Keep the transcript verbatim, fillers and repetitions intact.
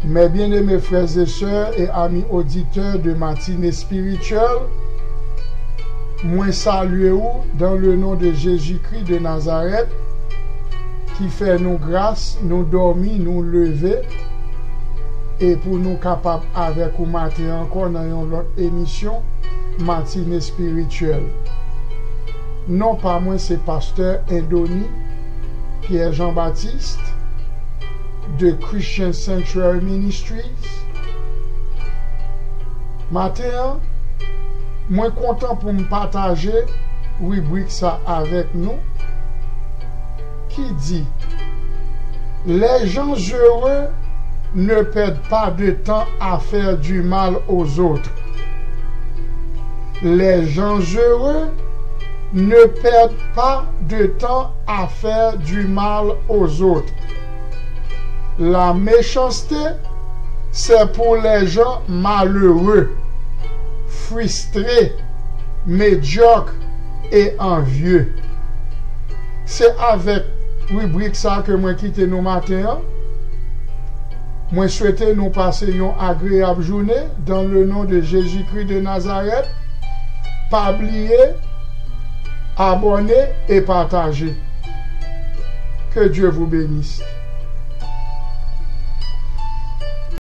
Mes bien-aimés frères et sœurs et amis auditeurs de Matinée Spirituelle, mwen salye ou dans le nom de Jésus-Christ de Nazareth, ki fè nou gras, nou dòmi, nou leve, e pou nou kapab avèk ou maten ankò nan yon lòt emisyon Matinée Spirituelle. Non pa mwen se pastè Endoni Pierre Jean Baptiste de Christian Sanctuary Ministries. Maten an, mwen kontan pou m pataje ribrik sa avèk nou ki di: Les gens heureux ne perdent pas de temps à faire du mal aux autres. Les gens heureux ne perdent pas de temps à faire du mal aux autres. La méchanceté, c'est pour les gens malheureux, frustrés, médiocres et envieux. Se avèk ribrik sa ke mwen kite nou maten an. Mwen swete nou pase yon agreyab jounen dans le nom de Jésus-Christ de Nazareth. Pa bliye abòne e pataje. Que Dieu vous bénisse.